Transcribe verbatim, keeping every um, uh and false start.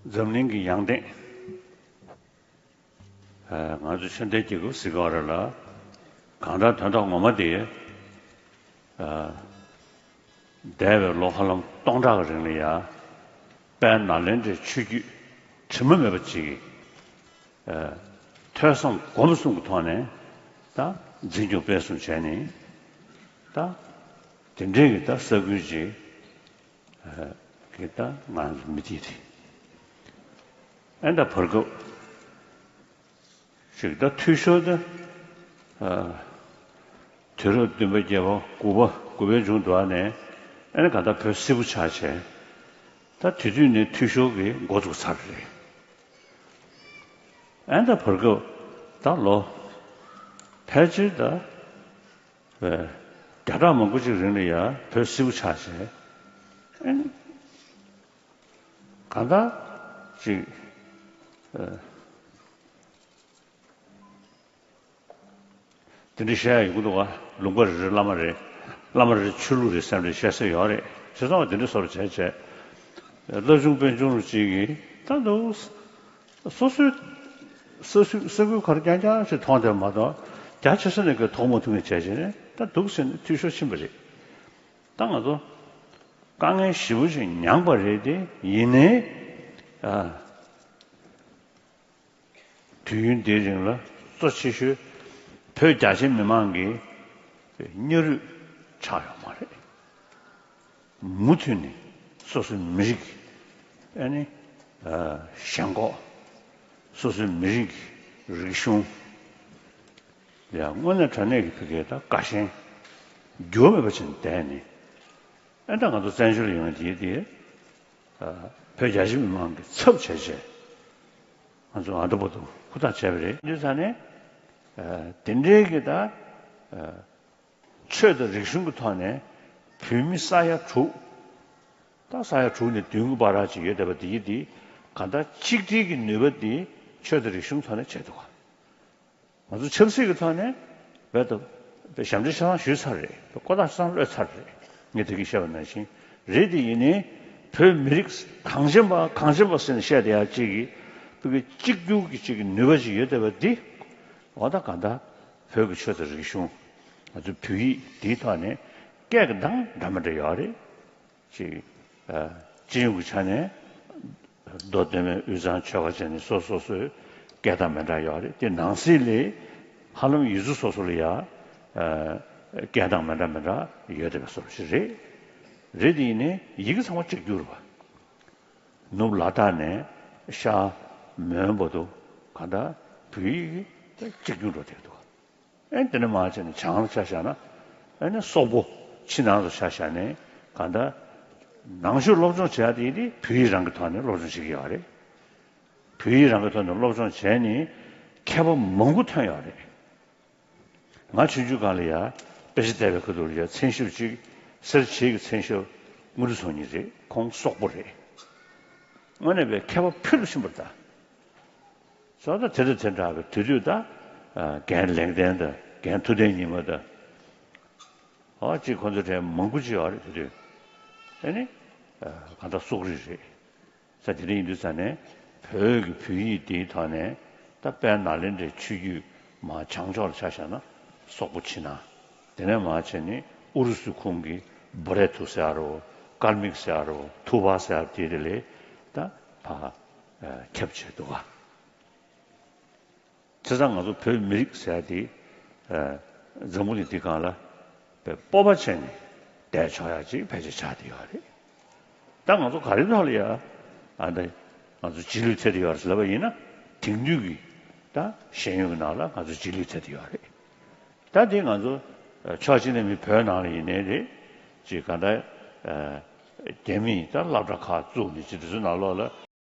འཛམ་གླིང་གི་ཡང་སྟེང་། ཨ། ང་ཚོ་ཆོས་ལྡན་རྒྱལ་ཁབ་ཟེར་གྱི་ཡོད་རེད་ལ། གང་ལྟར་དོན་དག་ངོ་མ་དེ། ཨ། འདས་པའི་ལོ་ཧ་ལམ་སྟོང་ཕྲག་གི་རིང་ལ་ཡ། དཔལ་ནཱ་ལེནྡྲའི་ཆོས་བརྒྱུད་དྲི་མ་མེད་པ་ཅིག་གིས། ཨ། ཐོས་བསམ་སྒོམ་གསུམ་གྱི་ཐོག་ནས་ད་འཛིན་སྐྱོང་སྤེལ་གསུམ་བྱས་ནས། ད་དེ་འདྲའི་གི་ད་ས་ཁུལ་ཅིག་གི་ད་ང་ཚོ་མི་དེ་རེད། ཨེ་ད་བར་སྐབས་ཅིག་ད་འཐུས་ཤོར་ད། ཨ། དུས་རབས་བདུན་པ་བརྒྱད་པ་དགུ་པ་དགུ་པའི་འབྱུང་འགྲོ་བ་ནས་ཨེ་ན་ག་ད་བོད་སིལ་བུ་ཆགས་བྱས། ད་དེ་དུས་ནས་འཐུས་ཤོར་གྱི་འགོ་ཚུགས་ཚར་རེད། ཨེ་ད་བར་སྐབས་ད་ལོ་ཕལ་ཆེར་ད་བརྒྱ་ཕྲག་མང་པོ་ཅིག་རིང་ལ་ཡ་བོད་སིལ་བུ་ཆགས་བྱས། ཨེ་ན་གང་ལྟར་ཅིག་ཨ། དེ་འདྲ་བཤད་ཡ་ཡོང་གི་འདུག་ག་ལུང་པ་རེ་རེ་བླ་མ་རེད། བླ་མ་རེ་རེ་ཆོས་ལུགས་རེད་བསམ་རེ་བཤད་ས་ཡོད་རེད། བྱས་ཙང་བ་དེ་འདྲ་བཟོ་འདྲ་བྱས་བྱས། བླ་ཆུང་དཔོན་ཆུང་རུ་གཅིག་གིས་ད་འདུག་སོ་སོའི་ས་ས་ས་ཁུལ་ག་རེ་རྐྱང་རྐྱང་ཞིག་མཐོང་བསྡད་མ་གཏོགས། རྒྱ་ཆེ་ས་ནས་གི་ཐོག་མ་ཐུག་ངེས་བྱས་བྱས་ནས་ད་འདུག་ཟེར་ནས་འཐུས་ཤོར་ཕྱིན་པ་རེད། ད་ང་ཚོ་དཀའ་ངལ་ཞེ་པོ་ཞིག་མྱངས་པ་རེད་དེ། ཡིན་ནའི་ཨ། དུས་ཡུན་འདིའི་རིང་ལ་གཙོ་ཆེ་ཤོས་བོད་རྒྱ་ཆེ་མི་མང་གི་སྙིང་རུས་ཆག་ཡོད་མ་རེད། མུ་མཐུད་ནས་སོ་སོའི་མི་རིགས་ཀྱི་ཨ་ནི་ཨ་ཞེན་ཁོག་སོ་སོའི་མི་རིགས་ཀྱི་རིག་གཞུང་ལ་དངོས་གནས་དྲང་གནས་ཀྱི་ཕ་གིའི་ད་དགའ་ཞེན་འགྱུར་བ་མེད་པ་བྱས་ནས་བསྡད་ནས། ཨ་ད་ང་ཚོ་བཙན་བྱོལ་ལ་ཡོང་བའི་དེའི་དེ། ཨ། བོད་རྒྱ་ཆེ་མི་མང་གི་ཚབ་བྱས་བྱས། ང་ཚོ་ཨ་འདྲ་པོ་དུ་ཧུར་ཐག་བྱས་པ་རེད། འདི་ཚ་ནས། ཨ། དེ་འདྲའི་གི་ད། ཨ། ཆོས་དང་རིག་གཞུང་གི་ཐོག་ནས་བོད་མི་ས་ཡ་དྲུག་ད་ས་ཡ་དྲུག་ནས་བདུན་གྱི་བར་ཅིག་ཡོད་བསྡད་པ་དེ་ཡི་དེ་གང་ལྟར་གཅིག་སྒྲིལ་གྱི་ནུས་པ་དེ་ཆོས་དང་རིག་གཞུང་ཐོག་ནས་བྱས་འདུག་ག་ང་ཚོ་ཆབ་སྲིད་ཀྱི་ཐོག་ནས་རྦད་དེ་ཞབས་འདྲེན་ཆ་ཚང་ཞུས་ཚར་རེད། ཀོ་ཐག་ཆ་ཚང་གློད་ཚར་རེད། ངས་དེ་གིས་བཤད་པ་ནང་བཞིན་རེད། དེ་ཡིན་ནའི་བོད་མི་རིགས་གངས་ཅན་པ་གངས་ཅན་པ་ཟེར་ནས་བཤད་བསྡད་ཡ་གཅིག་གིས་བོད་ཀྱི་གཅིག་གྱུར་གྱི་གཅིག་གི་ནུས་པ་ཅིག་ཡོད་བསྡད་པ་འདི། འོ་ད་གང་ལྟར་བོད་ཀྱི་ཆོས་དང་རིག་གཞུང་ང་ཚོའི་བོད་ཡིག་འདིའི་ཐོག་ནས་སྐད་ཀྱི་གདངས་འདྲ་མི་འདྲ་ཡོད་རེད། ཅིག་ཨ། སྤྱི་ཡོངས་ཀྱི་ཆ་ནས་མདོ་སྟོད་སྨད་དབུས་གཙང་ཆོལ་ཁ་བྱས་ནས་སོ་སོ་སོའི་སྐད་གདངས་མི་འདྲ་ཡོད་རེད། དེ་ནང་གསེས་ལ་ཧ་ལམ་ཡུལ་ཚོ་སོ་སོ་ལ་ཡ། ཨ། སྐད་གདངས་མི་འདྲ་མི་འདྲ་ཡོད་བསྡད་པའི་བཟོ་འདྲ་ཞིག་རེད། རེད་དེ་ཡིན་ནའི་ཡི་གེ་ཚང་མ་གཅིག་གྱུར་རེད་པ། ནུབ་ལ་དྭགས་ནས་ཤར་མོན་བར་དུ་གང་ལྟར་བོད་ཡིག་གཅིག་གྱུར་འགྲོ་བསྡད་འདུག་ཨེ་དེ་ནས་མར་བྱས་ནས་བྱང་ལ་ཆ་བཞག་ན། ཨེ་ནས་སོག་པོ་ཕྱི་ནང་དུ་ཆ་བཞག་ནས་གང་ལྟར་ནང་ཆོས་སློབ་སྦྱོང་བྱེད་ཡ་དེ་ཡིན་དུས་བོད་ཡིག་རང་གི་ཐོག་ནས་སློབ་སྦྱོང་བྱེད་ཀྱི་ཡོད་རེད། བོད་ཡིག་རང་གི་ཐོག་ནས་སློབ་སྦྱོང་བྱས་ནས་མཁས་པ་མང་པོ་ཐོན་ཡོད་རེད། ང་ཆུང་ཆུང་སྒང་ལ་ཡ་དཔེ་ཆ་བལྟས་པའི་ཁ་ཐུག་ལ་ཡ་མཚན་ཞབས་གཅིག་སེར་བྱེས་ཀྱི་མཚན་ཞབས་དངོས་གྲུབ་ཚོགས་གཉིས་རེད། ཁོང་སོག་པོ་རེད། དངོས་གནས་པའི་མཁས་པ་ཕུལ་དུ་ཕྱིན་པ་རེད་ད། སོ་ད་དེ་དང་དེ་འདྲ་བའི་དེ་དུས་ད། ཨ། རྒན་ལེགས་ལྡན་དང་རྒན་ཐུབ་བསྟན་ཉི་མ་དང་། ཨོ་ཅིག་ཁོང་ཚོ་གྲས་མང་པོ་ཅིག་ཡོད་རེད་དེ་དུས། ཨེ་ནི། ཨ། གང་ལྟར་སོག་རིགས་རེད། ས་དེ་འདྲ་ཡིན་དུས་ས་ནས་བོད་ཀྱི་བོད་ཡིག་འདིའི་ཐོག་ནས་ད་དཔལ་ནཱ་ལེནྡྲའི་ཆོས་བརྒྱུད་མར་བྱང་ཕྱོགས་ལ་ཆ་བཞག་ན་སོག་པོ་ཕྱི་ནང་། དེ་ནས་མར་བྱས་ནས་ཨུ་རུ་སུ་ཁོངས་ཀྱི་བྷུ་རེ་ཐུ་ཟེར་ཡ་རོ། ཀར་མིག་ཟེར་ཡ་རོ། ཐུ་བ་ཟེར་ཡ་དེ་དེ་ལས་ད་ཕར་ཁྱབ་བྱས་འདུག་ག་བྱས་ཙང་ང་ཚོ་བོད་མི་རིགས་ཟེར་ཡ་དེ། ཨ། འཛམ་བུ་གླིང་འདི་སྒང་ལ་དཔེ་སྤོབས་པ་བྱས་ནས་བསྡད་ཆོག་ཡ་ཅིག་ཕལ་ཆེར་ཆགས་བསྡད་ཡོད་རེད། ད་ང་ཚོ་ག་རེ་ཐོག་ལ་ཡ། ཨ། ད་ང་ཚོ་རྗེས་ལུས་ཐེབས་བསྡད་ཡོད་རེད་ཟེར་ལབ་པ་ཡིན་ན། དེང་དུས་ཀྱི་ད་ཤེས་ཡོན་གྱི་ནང་ལ་ང་ཚོ་རྗེས་ལུས་ཐེབས་བསྡད་ཡོད་རེད། ད་དེ་ང་ཚོ་ཕྱོགས་གཅིག་ནས་མི་བོད་ནང་ལ་ཡིན་ནའི་རེད། ཅིག་ག་འདྲ། ཨ། རྒྱ་མིས་ད་སློབ་གྲྭ་ཁག་བཙུགས་ནས་ཅིག་དེ་ཚོའི་ནང་ལོགས་ལ་